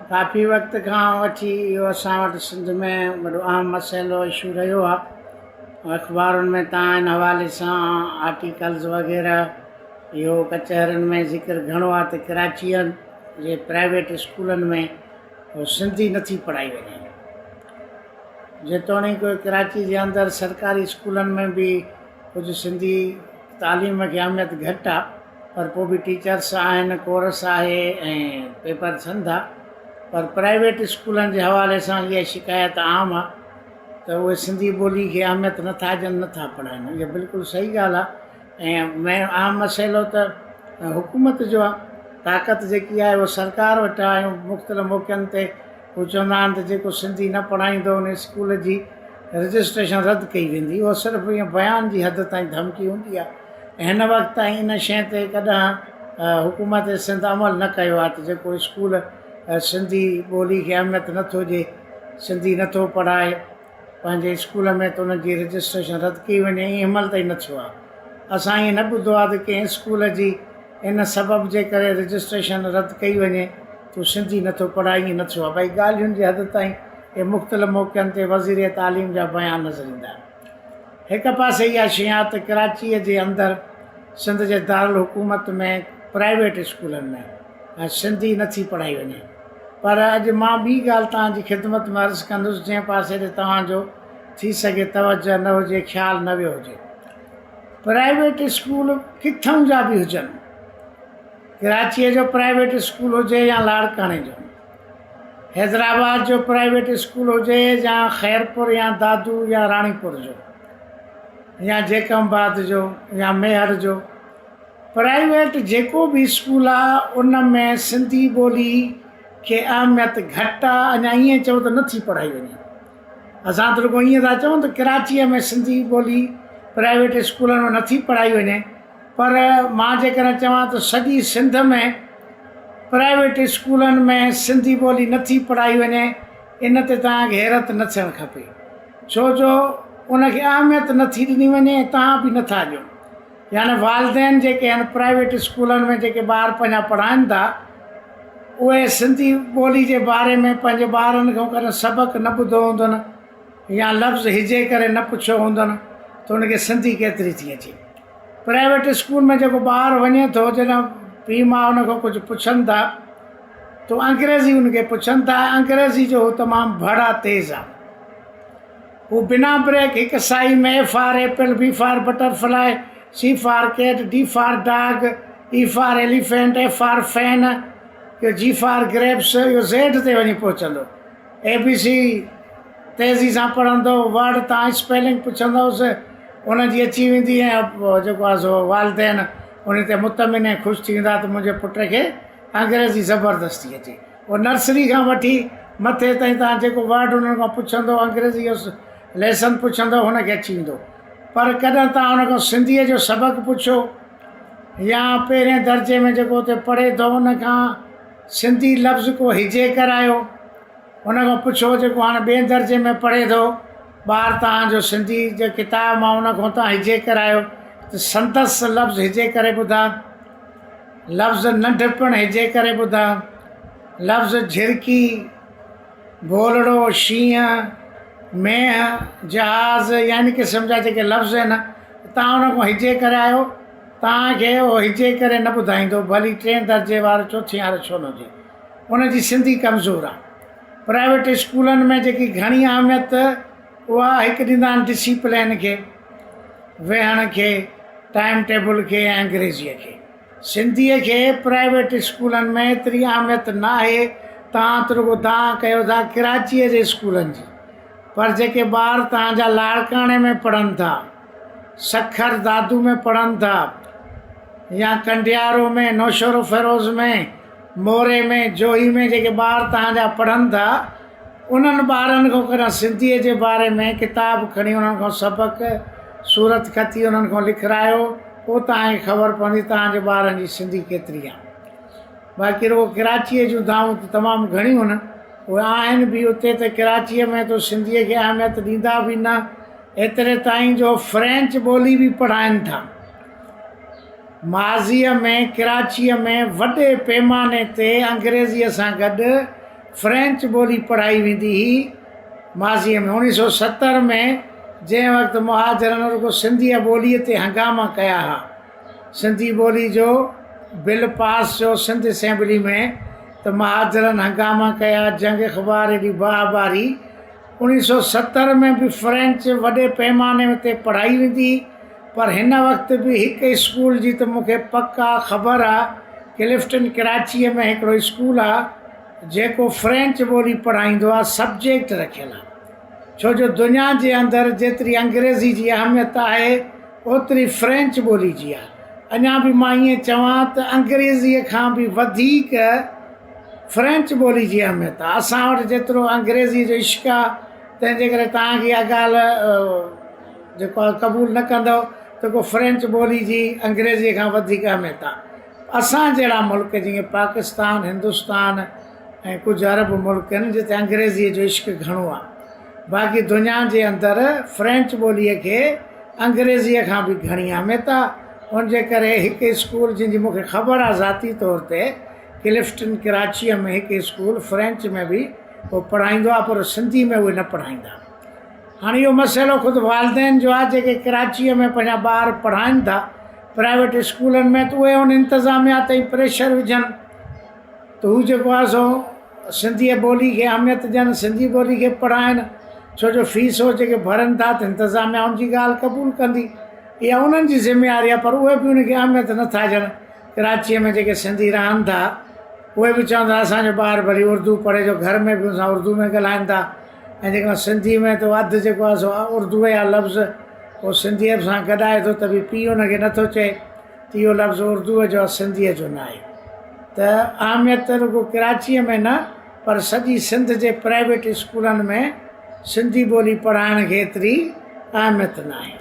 ڪافي وقت کان وٺي اهو اسان وٽ سنڌ ۾ وڏو اهم مسئلو اشو رهيو آهي اخبارن ۾ تان ان حوالي سان آرٽيڪلز وغيره اهو ڪچهرين ۾ ذڪر گهڻو آهي ته ڪراچيء جي پرائيويٽ اسڪولن ۾ سنڌي نٿي پڙهائي وڃي جيتوڻيڪ ڪراچي جي اندر سرڪاري اسڪولن ۾ به ڪجهه سنڌي تعليم کي اهميت گهٽ آ پر پوء به ٽيچرس آهن ڪورس آهي ۽ پيپر ٿين ٿا پر پرائيويٽ اسڪولن جي حوالي سان اها شڪايت عام آ ته اهي سنڌي ٻولي کي اهميت نٿا ڏين نٿا پڙهائن اها بلڪل صحيح ڳالهه آ ۽ مين اهم مسئلو ته حڪومت جو آ طاقت جيڪي آهي اها سرڪار وٽ آ ۽ مختلف موقعن تي هو چوندا آهن ته جيڪو سنڌي نه پڙهائيندو ان اسڪول جي رجسٽريشن رد ڪئي ويندي. اهو صرف ائين بيان جي حد تائين ڌمڪي هوندي آهي ۽ هن وقت تائين ان شيء تي ڪڏهن حڪومت سنڌ عمل نه ڪيو آهي ته جيڪو اسڪول سنڌي ٻولي کي اهميت نه ٿو ڏئي، سنڌي نه ٿو پڙهائي پنهنجي اسڪول ۾ ته ان جي رجسٽريشن رد ڪئي وڃي ائين هن مهل تائين نه ٿيو آهي. اسان ائين نه ٻڌو آهي ته ڪنهن اسڪول جي ان سبب جي ڪري رجسٽريشن رد ڪئي وڃي ته سنڌي نه ٿو پڙهائي ائين نه ٿيو آهي ڀائي ڳالهين جي حد تائين اهي مختلف موقعن تي وزير تعليم جا بيان نظر ايندا آهن. هڪ پاسي اها شيء آهي ته ڪراچيء جي اندر سنڌ جي دارالحڪومت ۾ پرائيويٽ اسڪولن ۾ سنڌي نه ٿي پڙهائي وڃي پر اڄ مان ٻي ڳالهه توهان جي خدمت ۾ عرض ڪندس جنهن پاسي ڏي توهان جو ٿي سگهي توجه نه هجي خيال نه ويو هجي. پرائيويٽ اسڪول ڪٿئون جا به هجن، ڪراچيء جو پرائيويٽ اسڪول هجي يا لاڙڪاڻي جو، حيدرآباد جو پرائيويٽ اسڪول هجي يا خيرپور يا دادو يا راڻيپور جو يا جيڪب آباد جو يا ميهڙ جو، پرائيويٽ جيڪو به اسڪول آ ان ۾ سنڌي ٻولي کي اهميت گهٽ آ، اڃا ائين چئو ته نٿي پڙهائي وڃي. اسان ته رڳو ائين ٿا چئون ته ڪراچيء ۾ سنڌي ٻولي پرائيويٽ اسڪولن ۾ نٿي پڙهائي وڃي پر مان جيڪڏهن چوان ته سڄي سنڌ ۾ پرائيويٽ اسڪولن ۾ سنڌي ٻولي نٿي پڙهائي وڃي ان تي توهان کي حيرت نه ٿيڻ کپي ڇو جو ان کي اهميت نٿي ڏني وڃي ۽ توهان به نٿا ڏيو. يعني والدين جيڪي آهن پرائيويٽ اسڪولن ۾ جيڪي ٻار پنهنجا پڙهائن ٿا اهي سنڌي ٻولي جي باري ۾ پنهنجي ٻارن کان ڪڏهن سبق نه ٻڌو هوندن يا لفظ هجي ڪري نه پڇيو هوندن ته ان کي سنڌي ڪيتري ٿي اچي. پرائيويٽ اسڪول ۾ جيڪو ٻار وڃي ٿو جڏهن پيء ماء ان کان ڪجهه پڇن ٿا ته انگريزي ان کي پڇن ٿا انگريزي جو هو تمام ڀڙا تيز آهي. هو بنا بريڪ هڪ ساهي ۾ A for apple, B for butterfly, C for cat, D for dog, E for elephant, F for fan, اهو جي فار گريپس، اهو زيڊ تي وڃي پهچندو. اي بي سي تيزي سان پڙهندو، ورڊ تان اسپيلنگ پڇندوس، ان جي اچي ويندي ۽ جيڪو آهي سو والدين ان تي مطمئن ۽ خوش ٿي ويندا ته منهنجي پٽ کي انگريزي زبردست ٿي اچي. پوء نرسري کان وٺي مٿي تائين توهان جيڪو ورڊ انهن کان پڇندو انگريزي جو ليسن پڇندو هن کي اچي ويندو پر ڪڏهن توهان ان کان سنڌيء جو سبق پڇو يا پهرين درجي ۾ جيڪو اتي پڙهي ٿو ان کان سنڌي لفظ ڪو هجي ڪرايو ان کان پڇو جيڪو هاڻي ٻئي درجي ۾ پڙهي ٿو ٻار توهان جو سنڌي جي ڪتاب مان ان کان توهان هجي ڪرايو ته سندس لفظ هجي ڪري ٻڌا لفظ ننڍپڻ هجي ڪري ٻڌا، لفظ جهرڪي، ڀولڙو، شينهن، مينهن، جهاز يا ان قسم جا جيڪي لفظ آهن توهان ان کان هجي ڪري آيو توهان کي اهو هجي ڪري نه ٻڌائيندو ڀلي ٽئين درجي وارو چوٿين وارو ڇو نه هجي ان جي سنڌي ڪمزور آهي پرائيويٽ اسڪولن ۾ جيڪي گهڻي اهميت اها هڪ ڏيندا آهن ڊسيپلين کي ويهڻ کي، ٽائيم ٽيبل کي ۽ انگريزيء کي. سنڌيء کي پرائيويٽ اسڪولن ۾ ايتري اهميت ناهي، توهان ته رڳو دانهن ڪيو ٿا ڪراچيء جي اسڪولن جي، پر جيڪي ٻار توهان جا لاڙڪاڻي ۾ پڙهن ٿا، سکر دادو ۾ پڙهن ٿا يا ڪنڊيارو ۾، نوشهروفيروز ۾، موري ۾، جوهي ۾ جيڪي ٻار توهان جا پڙهن ٿا، انهن ٻارن کان ڪڏهن سنڌيء جي باري ۾ ڪتاب کڻي انهن کان سبق، صورتخطي انهن کان لکرايو، پوء توهان کي خبر پوندي توهان جي ٻارن جي سنڌي ڪيتري آهي. باقي رڳو ڪراچيء جون دانهون ته تمام گهڻيون هن، اهي آهن به اتي ته ڪراچيء ۾ ته سنڌيء کي اهميت ڏيندا به نه، ايتري تائين جو فرينچ ٻولي به پڙهائين ٿا. ماضيء ۾ ڪراچيء ۾ وڏي پيماني تي انگريزيء سان گڏ. فرينچ ٻولي پڙهائي ويندي هئي ماضيء ۾ 1970 ۾ جنهن وقت مهاجرن رڳو سنڌيء ٻوليء تي هنگاما ڪيا ها، سنڌي ٻولي جو بل پاس ٿيو سنڌ اسيمبلي ۾ ته مهاجرن هنگاما ڪيا، جنگ اخبار ايڏي باهه ٻاري. 1970 ۾ به فرينچ وڏي پيماني تي پڙهائي ويندي هئي پر هن وقت به هڪ اسڪول جي ته مون کي پڪ آ خبر آ ڪلفٽن ڪراچيء ۾ هڪڙو اسڪول آ جيڪو فرينچ ٻولي پڙهائيندو آ سبجيڪٽ رکيل آ ڇو جو دنيا جي اندر جيتري انگريزي جي اهميت آهي اوتري فرينچ ٻولي جي آ اڃا به مان ائين چوان ته انگريزيء کان به وڌيڪ فرينچ ٻولي جي اهميت آ اسان وٽ جيترو انگريزيء جو عشق آ تنهن جي ڪري توهان کي اها ڳالهه جيڪو آ قبول نه ڪندؤ ته ڪو فرينچ ٻولي جي انگريزيء کان وڌيڪ اهميت آ اسان جهڙا ملڪ جيئن پاڪستان، هندستان ۽ ڪجهه عرب ملڪ آهن جتي انگريزيء جو عشق گهڻو آهي. باقي دنيا جي اندر فرينچ ٻوليء کي انگريزيء کان به گهڻي اهميت آهي. ان جي ڪري هڪ اسڪول جنهن جي مون کي خبر آهي ذاتي طور تي ڪلفٽن ڪراچيء ۾ هڪ اسڪول فرينچ ۾ به هو پڙهائيندو آهي پر سنڌي ۾ اهي نه پڙهائيندا. هاڻي اهو مسئلو خود والدين جو آهي جيڪي ڪراچيء ۾ پنهنجا ٻار پڙهائين ٿا پرائيويٽ اسڪولن ۾ ته اهي ان انتظاميا تائين پريشر وجهن ته هو جيڪو آهي سو سنڌيء ٻولي کي اهميت ڏين سنڌي ٻولي کي پڙهائن ڇو جو فيس هو جيڪي ڀرن ٿا ته انتظاميا ان جي ڳالهه قبول ڪندي اها انهن جي ذميواري آهي پر اهي به ان کي اهميت نٿا ڏين ڪراچيء ۾ جيڪي سنڌي رهن ٿا اهي به چون ٿا اسان جو ٻار ڀلي اردو پڙهي جو گهر ۾ به ان سان اردو ۾ ڳالهائن ٿا ۽ جيڪڏهن سنڌي ۾ ته اڌ جيڪو آهي سو اردوء جا لفظ اهو سنڌيء سان گڏائي ٿو ته به پيء ان کي نٿو چئي ته اهو لفظ اردوء جو آهي سنڌيء جو ناهي ته اهميت رڳو ڪراچيء ۾ نه پر سڄي سنڌ جي پرائيويٽ اسڪولن ۾ سنڌي ٻولي پڙهائڻ کي ايتري اهميت ناهي.